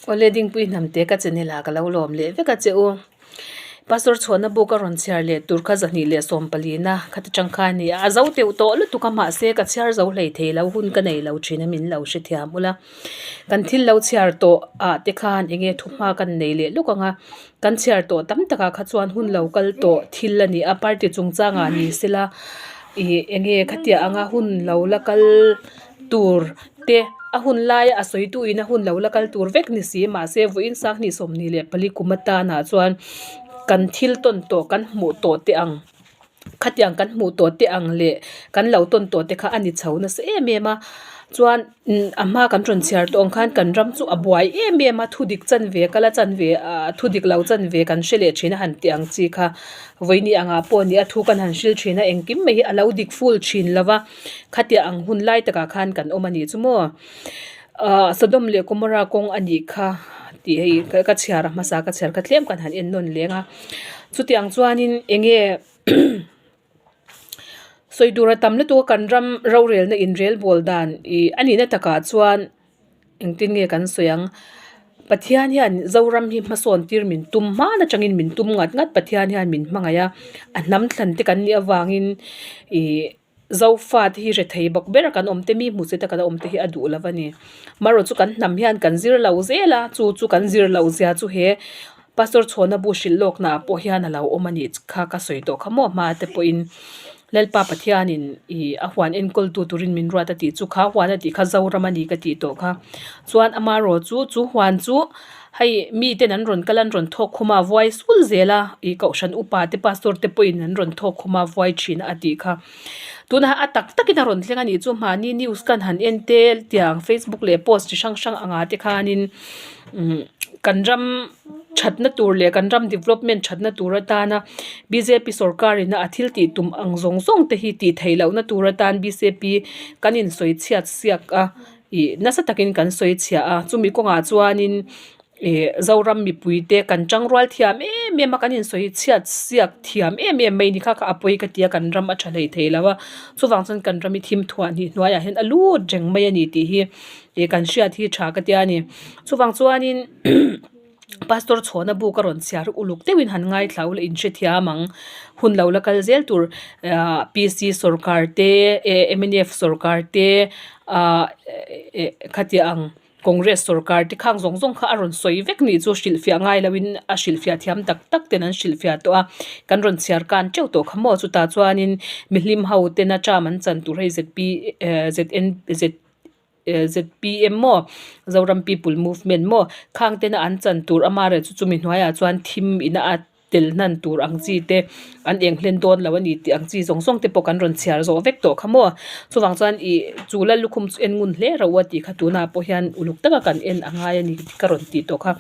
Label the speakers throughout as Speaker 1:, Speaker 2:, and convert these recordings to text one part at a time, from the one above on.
Speaker 1: Awle Dingpui Hnamte ka channel ah ka lo lawm leh vek a che u. Pastor chhuahna book a rawn chhiar leh tur kha 214 na khati tang kha a ni a, a zo teuh tawh lutuk a mahse ka chhiar zo hlei thei lo hun ka nei lo thin a min lo hrethiam ula. Kan thil lo chhiar tawh ah te khan eng nge thuhma kan nei leh lawk ang a, kan chhiar tawh tam takah kha chuan hun lo kal tawh thil a ni a party chungchangah ni sela ih eng nge khatiang anga hun lo la kal tur te a hun laia a sawi tu in a hun lo la kal tur vek ni si mahse vawiin sanghnih 24 kum atanah chuan kan thil tawn tawh kan hmuh tawh te ang khatiang kan hmuh tawh te ang leh kan lo tawn tawh te kha a ni chho nasa em em a chuan a hma kan rawn chhiar tawh ang khan kan ram chu a buai em em a thu dik chanve kal a chanve ah thu dik lo chanve kan hre leh thin a han tih ang chi kha vawiini angah pawh ni a thu kan han hril thin a engkim mai hi a lo dik full thin lo va. Khatia ang hun lai takah khan kan awm a nih chu maw? Ahh Sodom leh Gomorrah kawng a nih kha tih hei ka chhiar a hmasa ka chhiar kha tlem kan han en nawn leng a. Chutiang chuanin eng nge sawi tur a tam lutuk a kan ram rorelna inrelbawl dan ih a nihna takah chuan Engtin nge kan sawi ang? Pathian hian Zoram hi hmasawn tir min tum hman atangin min tum ngat ngat Pathian hian min hmangaih a, a hnam thlan te kan nih avangin ih Zofa te hi rethei bawk ber a kan awm te mi hmuhse te kan awm te hi a duh lo a ni. Marawh chu kan hnam hian kan zir lo zel a, chu chu kan zir loh zia chu he Pastor Chhawna bu hrilh lawknaah pawh hian a lo awm a nih kha ka sawi tawh kha maw hma te pawhin. Lalpa Pathianin ih a huan enkawltu turin min ruat a tih chu kha huan a tih kha Zoram a ni ka tih tawh kha. Chuan amarawh chu chu huan chu hei miten an rawn kal a an rawn thawk khum a vuai sul zel a ih kohhran upa te pastor te pawhin an rawn thawk khum a vuai thin a tih kha. Tunah a tak takin a rawn thleng a nih chu mahni news kan han en te tiang facebook leh post chi hrang hrang angah te khanin umm kan ram thatna tur leh kan ram development thatna tur atana bjp sorkar ina a thil tih tum ang zawng zawng te hi tih theih lohna tur atan bjp kan insawi chhiat siak a ih nasa takin kan sawi chhiah a chumi kawngah chuanin ih zoram mipui te kan tangrual thiam em em a kan insawi chhiat siak thiam em em mai ni kha kha a pawi ka ti a kan ram a tha hlei thei lo a chuvang chuan kan ram hi thim thuah hnih hnuaiah hian a lut reng mai a ni tih hi ih kan hriat hi tha ka tia a ni chuvang chuanin Pastor chhawna bu ka rawn chhiar uluk deuhin han ngaithla ula in hrethiam ang hun lo la kal zel tur ahh PC sawrkar te mnf sawrkar te ahh khatiang ang Congress sawrkar te khang zawng zawng kha a rawn sawi vek nih chu hrilhfiah ngai loin a hrilhfiah thiam tak tak ten an hrilhfiah tawh a kan rawn chhiar kan teuh tawh kha maw chutah chuanin mihlim ho tena term an chan tur hei zp zn z. Zpm maw Zoram People Movement maw khang tena an chan tur amaherawhchu chu chumi hnuaiah chuan thim ina a tel hnan tur ang chi te an eng hlen dawn lo a ni tih ang chi zawng zawng te pawh kan rawn chhiar zawh vek tawh kha maw chuvang chuan ih chu lal lukhum chu en ngun hle ro a tih kha tunah pawh hian uluk taka kan en a ngai a ni ka rawn tih tawh kha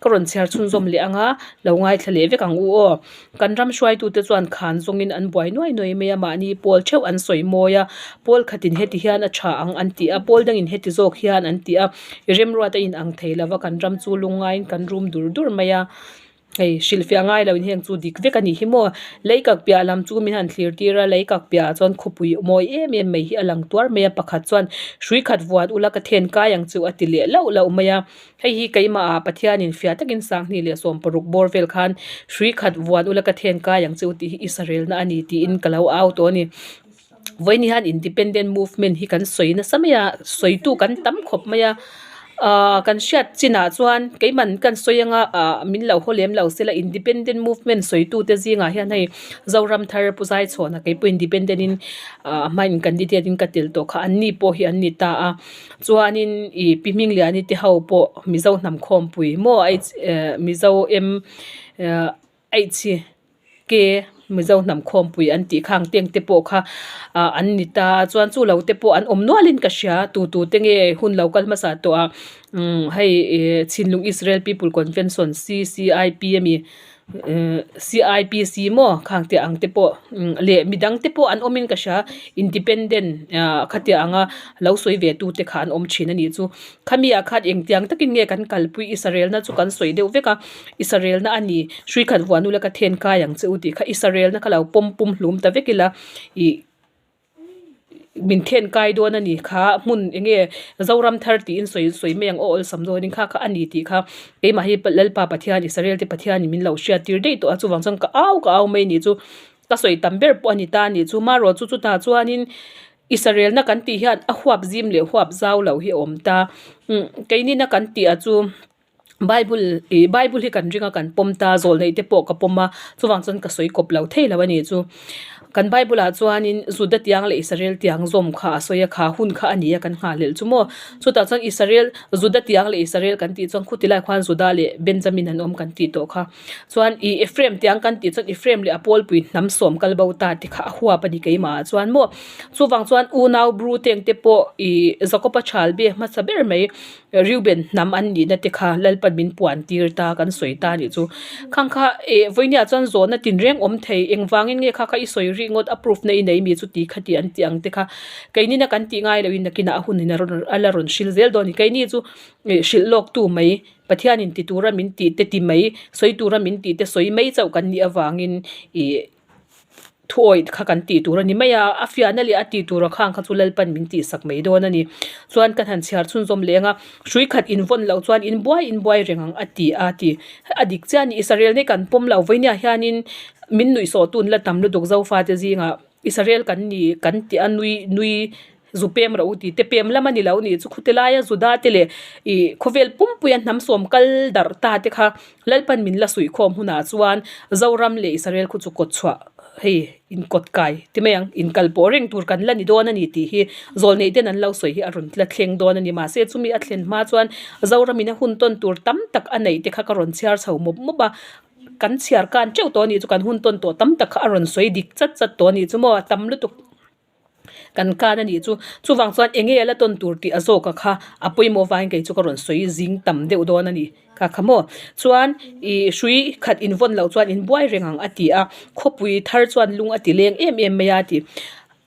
Speaker 1: ka rawn chhiar chhunzawm leh ang a lo ngaithla leh vek ang u aw. Kan ram hruaitute chuan khan zawngin an buai nuai nuai mai a, mahni pawl theuh an sawi mawi a, pawl khatin heti hian a tha ang an ti a, pawl dangin heti zawk hian an ti a, i remruat a inang thei lo va, kan ram chu lungngaiin kan rum dur dur mai a, hei hrilhfiah ngai loin heng chu dik vek a nih hi maw, lei kak piah lam chu min han thlir tir a, lei kak piahah chuan khawpui mawi em em mai hi a lang tuar mai a, pakhat chuan hrui khat vuan ula ka then kai ang chu a ti leh lauh lauh mai a. Hei hi keimahah Pathianin fiah takin 2016 bawr vel khan hrui khat vuan ula ka then kai ang che u tih hi Israelna a ni tiin ka lo au tawh a ni. Vawiin hian Independent Movement hi kan sawi nasa mai a, sawitu kan tam khawp mai a. Ahh kan hriat chinah chuan keiman kan sawi anga ah min lo haw lem lo sela Independent Movement sawitute zingah hian hei Zoram thar Pu Zaichhawna keipawh Independent in ah hmain candidate in ka tel tawh kha anni pawh hi an ni ta a. Chuanin ih Pi Hmingliani te ho pawh Mizo hnam khawmpui maw Mizo M H K Mizo hnam khawmpui an tih khang teng te pawh kha ah an ni ta a chuan chu lo te pawh an awm nualin ka hria tu tu te nge hun lo kal hmasa tawh a umm hei ih Chhinlung Israel People Convention C_C_I_P a mi. CIPC maw khang te ang te pawh leh midang te pawh an awmin ka hria independent ah khatiang anga lo sawi ve tu te kha an awm thin a nih chu khami ah khan engtiang takin nge kan kalpui Israel na chu kan sawi deuh vek a Israel na a ni hrui khat vuan ula ka then kai ang che u tih kha Israel na kha lo pawm pum hlum ta vek ila ih. min then kai dawn a ni kha hmun eng nge Zoram thar tiin sawi sawi mai ang aw awlsam dawnin kha kha a ni tih kha keimah hi Lalpa Pathian Israel te Pathianin min lo hriat tir daih tawh a chuvang chuan ka au ka au mai a nih chu ka sawi tam ber pawh a ni ta a nih chu marawh chu chutah chuanin Israel na kan tih hian a huap zim leh huap zau loh hi a awm ta umm keini na kan tih ah chu. Bible ih Bible hi kan ring a kan pawm ta zawl neih te pawh ka pawm a chuvang chuan ka sawi kawp lo thei lo a ni chu kan Bible ah chuanin Juda tiang leh Israel tiang zawm kha a sawi a kha hun kha a ni a kan nghahhlelh chu maw chutah chuan Israel Juda tiang leh Israel kan tih chuan khuti lai khuan Juda leh Benjamin an awm kan tih tawh kha chuan ih Ephraim tiang kan tih chuan Ephraim leh a pawlpui hnam sawm kal bo ta te kha a huap a ni keimah ah chuan maw chuvang chuan unau bru teng te pawh ih Jakob-a chhal bek hmasa ber mai. Reuben hnam an nihna te kha Lalpan min puan tir ta kan sawi ta anih chu. Khang kha eh vawinia chuan zawhna tinreng awm thei engvangin nge kha kha i sawi rih ngawt a proof na i nei mi chu ti kha tih an tih ang te kha keinina kan tih ngai lohin nakinah a hunin a rawn a la rawn hril zel dawn a ni. Keini chu eh hrilh lawk tu mai Pathianin ti tura min tih te ti mai sawi tura min tih te sawi mai chauh kan nih avangin ih. Thuawih kha kan tih tur a ni mai a, a fiahna leh a tih tura khang kha chu Lalpan min tihsak mai dawn a ni. Chuan kan han chhiar chhunzawm leng a, hrui khat invawn loh chuan in buai in buai reng ang a ti a ti. A dik chiah a ni, Israel hi kan pawm lo vawinia hianin min nuihsawh tun la tam lutuk Zofate zingah Israel kan ni kan tih a nui nui Zu pem rawh u tih te pem lam a ni lo nih chu khuti laia Juda te leh ih khawvel pumpuia hnam sawm kal darh ta te kha Lalpan min la suihkhawm hunah chuan Zoram leh Israel khu chu kawt chhuah hei inkawt kai ti mai ang inkal pawh reng tur kan la ni dawn a ni tih hi zawlneih ten an lo sawi hi a rawn la thleng dawn a ni mahse chumi a thlen hma chuan Zoramin a hun tawn tur tam tak a neih te kha ka rawn chhiar chho mawp mawp a kan chhiar kan teuh tawh a nih chu kan hun tawn tawh tam tak kha a rawn sawi dik chat chat tawh a nih chu maw a tam lutuk. Kan kan a nih chu. Chuvang chuan eng nge la tawn tur tih a zawk a kha a pawimawh vangin kei chu ka rawn sawi zing tam deuh dawn a ni kha kha maw. Chuan ih hrui khat invawn loh chuan in buai reng ang a ti a, khawpui thar chuan lung a ti leng em em mai a ti.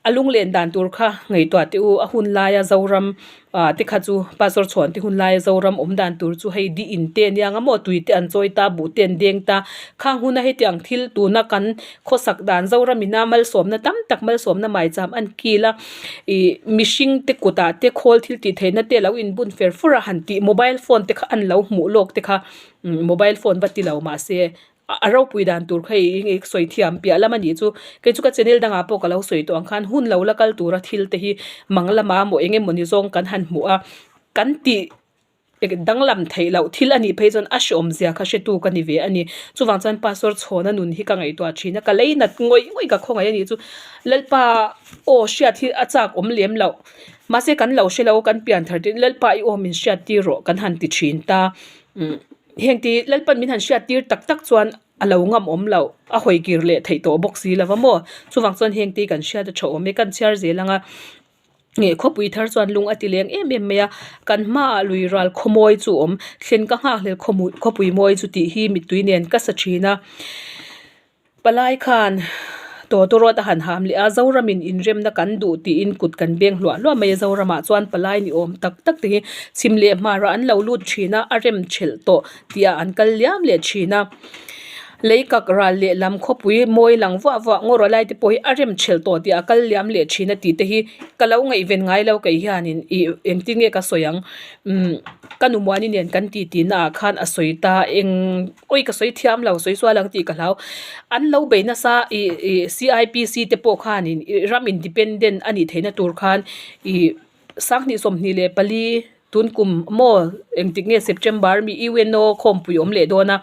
Speaker 1: A lunglen dan tur kha ngaihtuah teh u, a hun laia Zoram Ah te kha chu Pastor chhuan te hun laia Zoram awm dan tur chu hei di in te ania nga maw tui te an chawi ta buh te an deng ta khang huna hetiang thil tuna kan khawsak dan Zoram ina malsawmna tam tak malsawmna maicham an kil a ih mihring te kutah te khawl thil tih theihna te lo inbun fer fur a han tih mobile phone te kha an lo hmuh lawk te kha mobile phone va ti lo mahse A ropui dan tur kha i sawi thiam piah lam a nih chu. Kei chu ka channel dangah pawh ka lo sawi tawh ang khan hun lo la kal tura thil te hi mang lama maw eng emaw ni zawng kan han hmuh a, kan tih danglam theih loh thil a nih phei chuan a hreawm zia kha hretu ka ni ve a ni. Chuvang chuan Pastor Chhawna nun hi ka ngaihtuah thin a, ka lei nat ngawih ngawih ka khawngaih a nih chu. Lalpa aw hriat hi a chak awm lem loh. Mahse kan lo hre lo, kan pian thar tir Lalpa i aw min hriat tir rawh kan han ti thin ta. Heng ti Lalpan min han hriat tir tak tak chuan a lo ngam awm loh, a hawi kir leh theih tawh bawk si lo va maw? Chuvang chuan heng ti kan hriat a tha awm e, kan chhiar zel ang a, nge khawpui thar chuan lung a ti leng em em mai a, kan hmaah lui ral khawmawi chu awm, thlen ka nghakhlel khawpui mawi chu tih hi mittui nen ka sa thin a. Palai khan tawtawrawt a han ham leh a, Zoramin inremna kan duh tiin kut kan beng hluah hluah mai a, Zoramah chuan palai ni awm tak tak te hi chhim leh hmarah an lo lut thin a, a rem thelh tawh tih ah an kal liam leh thin a. Lei kak ral leh lam khawpui mawi lang vuah vuah ngaw rawh lai te pawh hi a rem thelh tawh tih ah kal liam leh thin a tih te hi ka lo ngaihven ngai lo kei hianin ih engtin nge ka sawi ang umm ka nu muani nen kan titi naah khan a sawi ta eng. Awi ka sawi thiam lo, sawi sual ang tih ka hlau. An lo bei nasa ih ih CIPC te pawh khanin ih ram independent a nih theihna tur khan ih sanghnih 24 tun kum maw engtik nge September mi UNO khawmpui awm leh dawn a.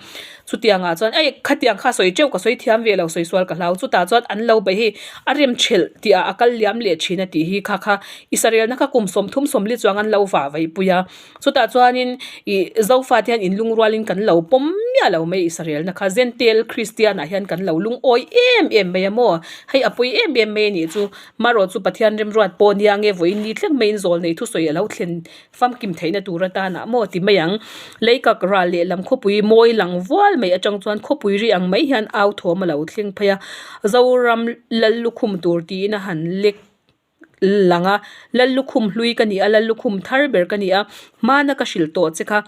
Speaker 1: Chutiangah chuan ei khatiang kha sawi teuh ka sawi thiam ve lo sawi sual ka hlau. Chutah chuan an lo bei hei a rem thelh tih ah a kal liam leh thin a tih hi kha kha Israel na kha kum 30 40 chuang an lo vah vaihpui a. Chutah chuanin ih Zofate hian inlungrualin kan lo pawm miah lo mai Israelna kha Zentel Kristianah hian kan lo lungawi em em mai a maw? Hei a pawi em em mai a nih chu. Marawh chu Pathian remruat pawh nia nge vawiin ni thleng maiin zawl nei thusawi a lo thlen famkim theihna tur atanah maw ti mai ang. Leikak ral lehlam khawpui mawi lang vual mai atang chuan khawpui ri ang mai hian au thawm a lo thleng phei a, Zoram lal lukhum tur tiin a han lek. Lang a, Lallukhum hlui ka ni a, Lallukhum thar ber ka ni a, hmana ka hrilh tawh che kha.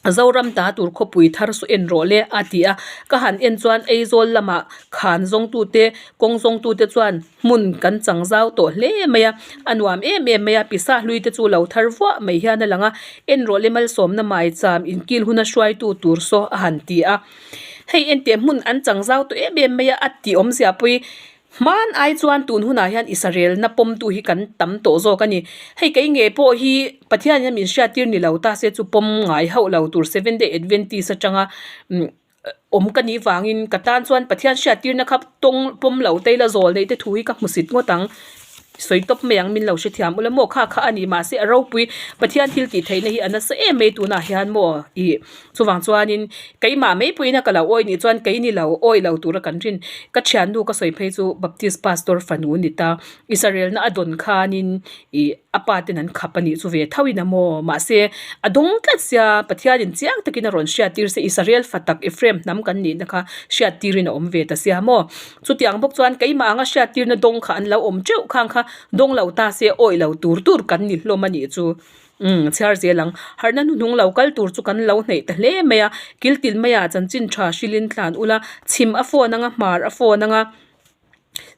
Speaker 1: Zoram ta tur khawpui thar saw en rawh le a ti a, ka han en chuan Aizawl lamah khan zawngtute kawng zawngtute chuan hmun kan chang zau tawh hle mai a, a nuam em em mai a, pisa hlui te chu lo thar vuah mai hian a lang a, en rawh le malsawmna maicham inkil huna hruaitu tur saw a han ti a, hei enteh hmun an chang zau tawh em em mai a, a tih awmzia pawh hi Hman ai chuan tun hunah hian Israelna pawmtu hi kan tam tawh zawk a ni. Hei kei nge pawh hi Pathian hian min hriattir ni lo ta se chu pawm ngai hauh lo tur Seventh Day Adventist atanga awm ka nih vangin ka tan chuan Pathian hriattirna kha tawng pawm lo te ila zawl neih te thu hi ka hmusit ngawt ang. Sawi tawp mai ang min lo hrethiam ula maw kha kha a ni mahse a ropui Pathian thil tih theihna hi a nasa em mai tunah hian maw ih Chuvang chuanin keimah mai pawhin a ka lo awi nih chuan kei ni lo awi lo tura kan rin. Ka thiannu ka sawi phei chu Baptist pastor fanu ni ta. Israelna a dawn khanin ih a pa ten an khap a nih chu ve tho in a maw. Mahse a dawng tlat sia Pathianin chiang takin a rawn hriattir se Israel fa tak Ephraim hnam kan nihna kha hriattirin a awm ve ta sia maw. Chutiang bawk chuan keimah anga hriattirna dawng kha an lo awm teuh khang kha dawng lo ta se awi lo tur tur kan ni hlawm a nih chu. Umm chhiar zel ang. Harhna hnuhnung lo kal tur chu kan lo hneih ta hle mai a, kiltin maiah chanchin tha hrilin tlan ula, chhim a phone anga hmar a phone anga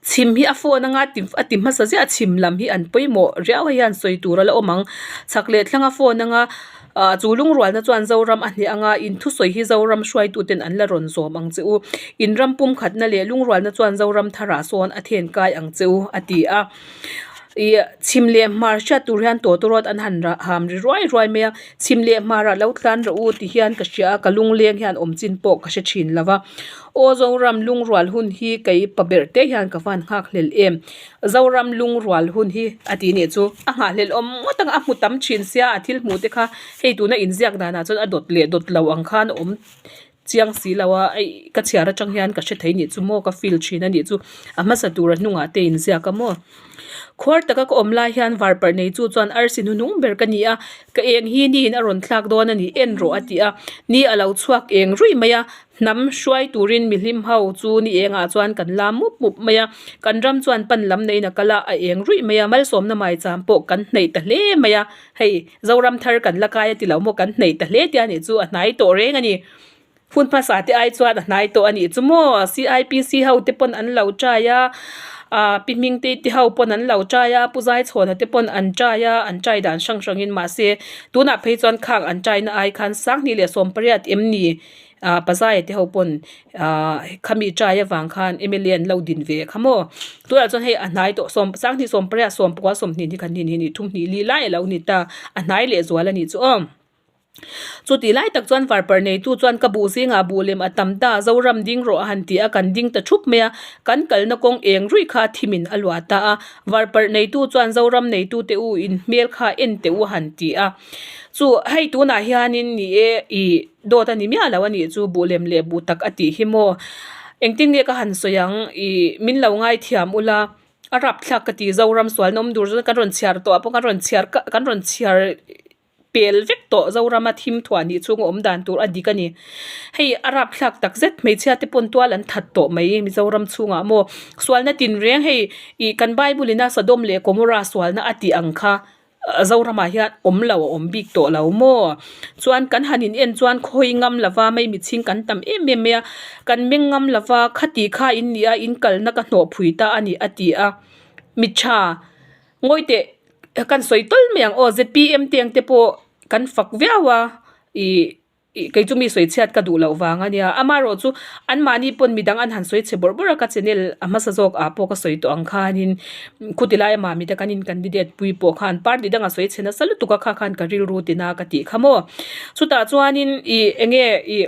Speaker 1: chhim hi a phone anga ti a ti hmasa ziah chhim lam hi an pawimawh riau hei hian sawi tur a la awm ang. Chhak leh thlang a phone anga ah chu lungrualna chuan Zoram a hneh anga in thusawi hi Zoram hruaituten an la rawn zawm ang che u. In ram pumkhatna leh lungrualna chuan Zoram tharah sawn a then kai ang che u a ti a. Ih chhim leh hmar hriat tur hian tawtawrawt an han rah ham ri ruai ruai mai a chhim leh hmarah lo tlan rawh u ti hian ka hria a ka lungleng hian awm chin pawh ka hre thin lo va aw Zoram lungrual hun hi kei pa berh te hian ka van nghak hlel em Zoram lungrual hun hi a tih nih chu a nghah hlel awm ngawt ang a hmu tam thin sia a thil hmuh te kha hei tuna inziak danah chuan a dawt leh dawt lo ang khan a awm. Chiang si lo a, aih ka chhiar atang hian ka hre thei nih chu maw ka feel thin a nih chu a hmasa tur a hnungah te inziak a maw. Khuar taka ka awm lai hian varparh nei chu chuan arsi hnuhnung ber ka ni a, ka eng hi niin a rawn thlak dawn a ni en rawh a ti a, ni a lo chhuak eng ruih mai a, hnam hruai turin mihlim ho chu ni engah chuan kan la mup mup mai a, kan ram chuan pan lam neiin a kal a, a eng ruih mai a, malsawmna maicham pawh kan hneih ta hle mai a. Hei, Zoram thar kan la kai a ti lo maw, kan hneih ta hle tia nih chu a hnai tawh reng a ni. Hun hmasa te ai chuan a hnai tawh a nih chu maw, CIPC ho te pawn an lo try a, ah Pi Hmingtei te ho pawn an lo try a, Pu Zaichhawna te pawn an try a, an try dan hrang hrang in mahse tunah phei chuan khang an try na ai khan 2018 em ni ah Pazaia te ho pawn ah khami try avang khan mla an lo din ve kha maw tunah chuan hei a hnai tawh sawm sanghnih sawmpariat sawmpakua sawmhnih ni khat hnih hnih hnih thum hnih li lai a lo ni ta a hnai leh zual a nih chu aw chutih lai tak chuan varparh neitu chuan ka buh zingah buh lem a tam ta Zoram ding rawh a han ti a kan ding ta thup mai a kan kalna kawng eng ruih kha thimin a luah ta a varparh neitu chuan Zoram neitu te u in hmel kha en teh u a han ti a chu hei tunah hianin ni e ih. Dawt a ni miah lo a nih chu buh lem leh buh tak a tih hi maw? Engtin nge ka han sawi ang? Ih, min lo ngaithiam ula, a rapthlak ka ti Zoram sualna awm dur zawng kan rawn chhiar tawh ah pawh kan rawn chhiar ka kan rawn chhiar pel vek tawh Zorama thim thuah nih chhunga awm dan tur a dik a ni. Hei a rapthlak tak zet hmeichhia te pawn tual an that tawh mai Mizoram chhungah maw? Sualna tinreng hei ih kan Bible ina Sodom leh Gomorrah sualna a tih ang kha. Zoramah hian awm lo a awm bik tawh lo maw? Chuan kan han in en chuan khawi ngam lova mai michhing kan tam em em mai a, kan meng ngam lova khati kha in nia in kalna ka hnawh phui ta a ni a ti a. Mitha ngawi teh kan sawi tawl mai ang aw zpm te ang te pawh kan fak viau a ih. Ih kei chu mi sawi chhiat ka duh loh vang a nia. Amaherawh chu anmahni pawn midang an han sawi chhe bawrh bawrh a ka channel a hmasa zawk ah pawh ka sawi tawh ang khanin khuti laia mami te kan in candidate pui pawh khan party dang a sawi chhe nasa lutuk a kha khan ka rilru tina ka tih kha maw. Chutah chuanin ih eng nge ih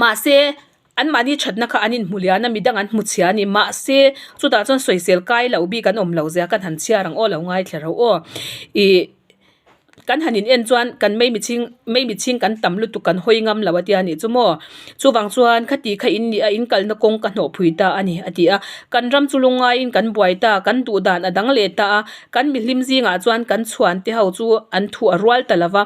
Speaker 1: mahse anmahni thatna kha an inhmu lian a midang an hmu chhia a ni mahse chutah chuan sawisel kai loh bik an awm loh zia kan han chhiar ang aw lo ngaithla ro aw ih. Kan han in en chuan kan mei michhing mei michhing kan tam lutuk kan hawi ngam lo a tia nih chu maw. Chuvang chuan khati kha in nih a in kalna kawng ka hnawh phui ta a ni a ti a. Kan ram chu lungaiin kan buai ta kan duh dan a dang leh ta a. Kan mihlim zingah chuan kan chhuan te ho chu an thu a rual ta lo va.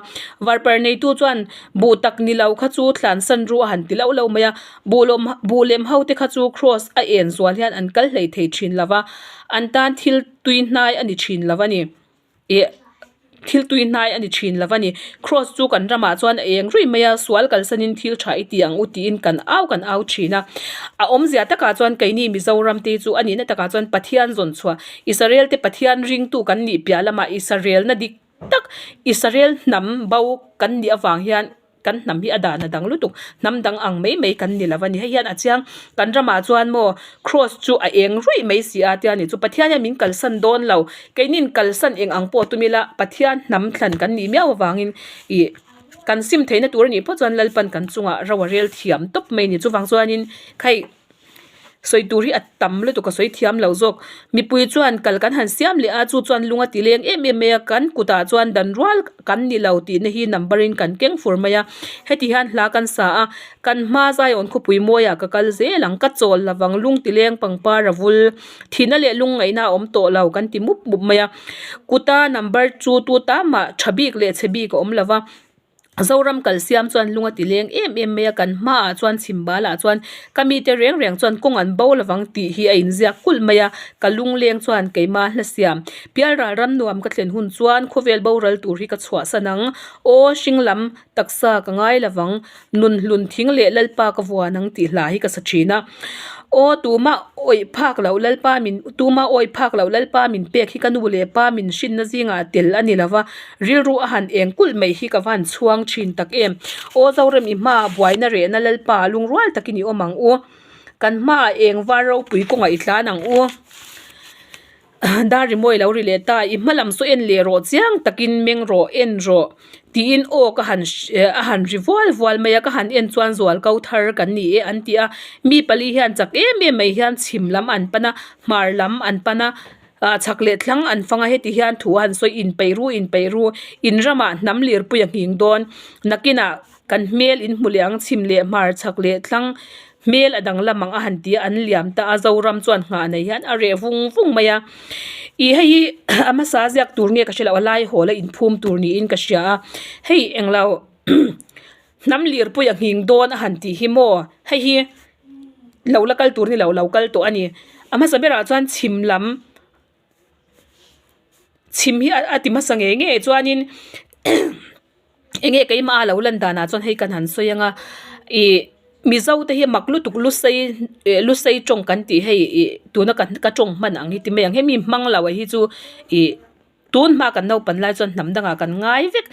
Speaker 1: Varparh neitu chuan buh tak ni lo kha chu thlansan ru a han ti loh loh mai a. Buh lawm buh lem ho te kha chu kraws a en zual hian an kal hlei thei thin lo va. An tan thil tui hnai a ni thin lo a ni. Ih. Thil tui hnai a ni thin lo a ni. Kraws chu kan ramah chuan a eng ruih mai a, sual kalsanin thil tha i ti ang u tiin kan au kan au thin a. A awmzia takah chuan keini Mizoram te chu a nihna takah chuan Pathian zawn chhuah, Israel te Pathian ringtu kan nih piah lamah Israelna dik tak, Israel hnam bo kan nih avang hian, Kan hnam hi a dan a dang lutuk, hnam dang ang mai mai kan ni lo a ni. Hei hian a chiang, kan ramah chuan maw Kraws chu a eng ruih mai si a tia ni chu Pathian hian min kalsan dawn lo, keinin kalsan eng ang pawh tum ila Pathian hnam thlan kan nih miau avangin ih kan sim theihna tur a nih phawt chuan Lalpan kan chungah ro a rel thiam tawp mai a ni. Chuvang chuanin khaih. Sawi tur hi a tam lutuk a sawi thiam lo zawk. Mipui chuan kal kan han siam leh a, chu chuan lung a ti leng em em mai a, kan kutah chuan dan rual kan ni lo tihna hi number in kan keng fur mai a. Heti hian hla kan sa a, kan hma Zion khawpui mawiah ka kal zel ang, ka chawl lovang lung ti leng pangpar a vul, thihna leh lungngaihna a awm tawh lo kan ti mup mup mai a. Kuta number chu tu ta mah tha bik leh chhe bik a awm lo va. Zoram kal siam chuan lung a ti leng em em mai a, kan hmaah chuan chhim balah chuan ka mite reng reng chuan kawng an bo lovang tih hi a inziak kulh mai a, ka lung leng chuan keima hla siam. Pialral ram nuam ka thlen hun chuan khawvel boral tur hi ka chhuahsan ang, aw hring lam taksa ka ngai lovang, nun hlun thing leh Lalpa ka vuan ang tih hla hi ka sa thin a. Aw tuma awih phak loh Lalpa min tuma awih phak loh Lalpa min pek hi ka nu leh pa min hrinna zingah tel a ni lova, Rilru a han eng kulh mai hi ka van chhuang thin tak em. Aw Zorem i hmaah buaina rehna Lalpa lungrual takin i awm ang u. Kan hmaah eng var ropui kawngah i tlan ang u. Dar rimawi lo ri leh ta, i hma lam saw en leh rawh chiang takin meng rawh en rawh tiin aw ka han a han ri vual vual mai a, ka han en chuan zual ko thar kan ni e an ti a. Mi pali hian chak em em mai hian chhim lam an pan a, hmar lam an pan a. Ah chhak leh thlang an fang a heti hian thu a han sawi inpeih ru inpeih ru in ramah hnam lirpui a nghing dawn nakinah kan hmel in hmu leh ang chhim leh hmar chhak leh thlang hmel a danglam ang a han ti a an liam ta a Zoram chuan nghah nei hian a reh vung vung mai a ih hei hi a hmasa ziak tur nge ka hre loh a lai hawl a inphum tur niin ka hria a hei englo Hnam lirpui a nghing dawn a han tih hi maw? Hei hi lo la kal tur ni lo, lo kal tawh a ni. A hmasa berah chuan chhim lam, chhim hi a ti hmasa ngei ngei chuanin eng nge keimah a lo lan danah chuan hei kan han sawi ang a, ih Mizo te hi mak lutuk lusei lusei tawng kan tih hei ih tuna ka tawng hman ang hi ti mai ang hemi hmang lo hi chu ih. Tun hma kan naupan lai chuan hnam dangah kan ngai vek.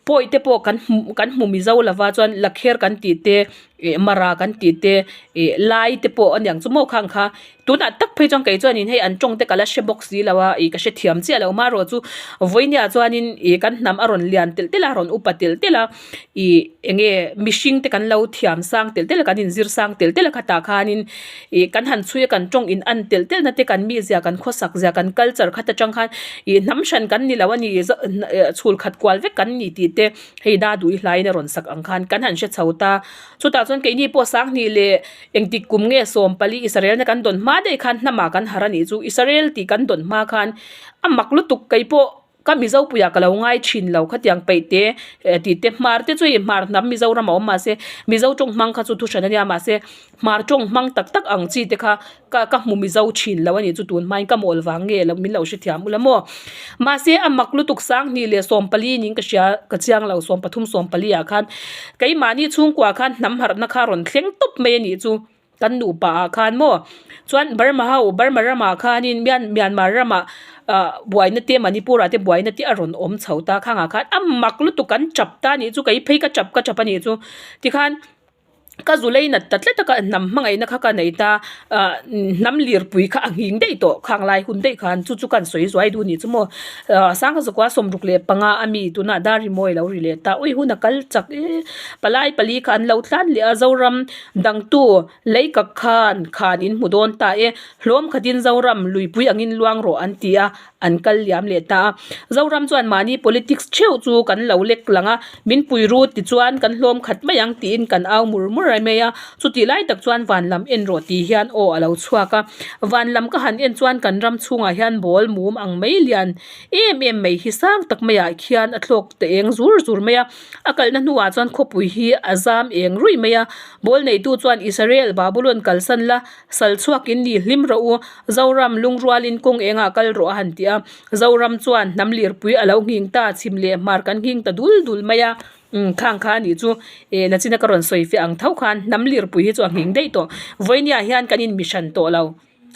Speaker 1: Pawi te pawh kan hmu kan hmu mizo lova chuan lakher kan tih te ih mara kan tih te ih lai te pawh a niang chu maw khang kha. Tunah tak phei chuan kei chuanin hei an tawng te ka la hre bawk si lo a ih ka hrethiam chiah lo marawh chu vawinia chuanin ih kan hnam a rawn lian telh telh a a rawn upa telh telh a ih eng nge mihring te kan lo thiam sang telh telh a kan inzir sang telh telh a khatah khanin ih kan han chhui a kan tawng in an telh telh na te kan mizia kan khawsak zia kan culture khat atang khan ih hnam hran kan ni lo a ni chhul khat kual vek kan ni tih te hei da duh i hlaiin a rawn sak ang khan kan han hre chho ta chutah chuan keini pawh sanghnih leh engtik kum nge sawmpali Israel na kan dawn hma daih khan hnamah kan harh a nih chu Israel tih kan dawn hma khan a mak lutuk kei pawh. Ka Mizo puiah ka lo ngai thin lo khatiang peih te tih te hmar te chu hei hmar hnam Mizoram a awm mahse Mizo tawng hmang kha chu thu hran a nia mahse hmar tawng hmang tak tak ang chi te kha ka ka hmu Mizo thin lo a nih chu tun hmain ka mawl vang nge lo min lo hrethiam ula maw mahse a mak lutuk sanghnih leh 14 niin ka hria ka chiang lo 13 14 ah khan keimahni chhungkua khan hnam harhna kha rawn thleng tawp mai a nih chu. Kan nupa ah khan maw chuan Burma ho Burma ramah khanin Myanmar ramah ah buaina te Manipur ah te buaina te a rawn awm chho ta khangah khan a mak lutuk kan tap ta anih chu kei phei ka tap ka tap anih chu tikhan ka zu lei nat ta tlat a ka hnam hmangaihna kha ka nei ta ah hnam lirpui kha a nghing daih tawh khang lai hun daih khan chu chu ka han sawi zuai duh anih chu maw ah sangha zakua 65 a mi tunah dar rimawi a lo ri leh ta ui hun a kal chak e palai pali kha an lo tlan leh a Zoram Dangtu, lei kak khan khan in hmu dawn ta e, hlawm khatin Zoram luipui angin luang rawh an ti a, an kal liam leh ta a. Zoram chuan mahni politics theuh chu kan lo lek lang a, min pui ru tichuan kan hlawm khat mai ang tiin kan au mur mur a. mai a chutih lai tak chuan van lam en rawh tih hian aw alo chhuak a van lam ka han en chuan kan ram chhungah hian ball mum ang mai lian em em mai hi sang tak maiah khian a thlawk ta eng zur zur mai a a kalna hnuah chuan khawpui hi a zam eng ruih mai a ball neitu chuan Israel Babulon kalsan la sal chhuak in ni hlim rawh u Zoram lungrualin kawng engah kal rawh a han ti a Zoram chuan hnam lirpui a lo nghing ta chhim leh hmar kan nghing ta dul dul mai a umm khang kha a nih chu eh nachina ka rawn sawi fiah ang tho khan hnam lirpui hi chu a nghing daih tawh vawinia hian kan in mihran tawh lo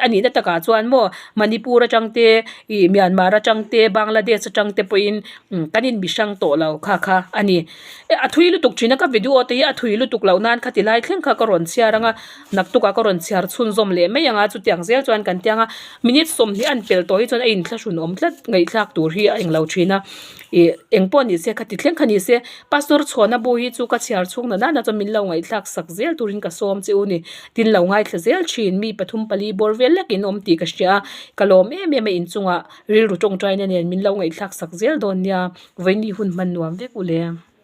Speaker 1: a nihna takah chuan maw Manipur atang te ih Myanmar atang te Bangladesh atang te pawhin umm kan in mihrang tawh lo kha kha a ni eh a thui lutuk thin a ka video te hi a thui lutuk loh nan khati lai thleng kha ka rawn chhiar ang a. Naktukah ka rawn chhiar chhunzawm leh mai ang a, chutiang zel chuan kan tiang a, minute 20 an pel tawh hi chuan a inthlahrun awm tlat ngaihthlak tur hi a englo thin a, ih eng pawh ni se khati thleng kha ni se Pastor Chhuana bu hi chu ka chhiar chhung na nana chuan min lo ngaihthlak sak zel turin ka sawm che u ni, tin lo ngaithla zel thin mi pathum pali bawr vel lek in awm tih ka hria a, ka lawm em em a inchungah rilru tawngtaina nen min lo ngaihthlak sak zel dawn nia, vawiin hun hman nuam vek u le.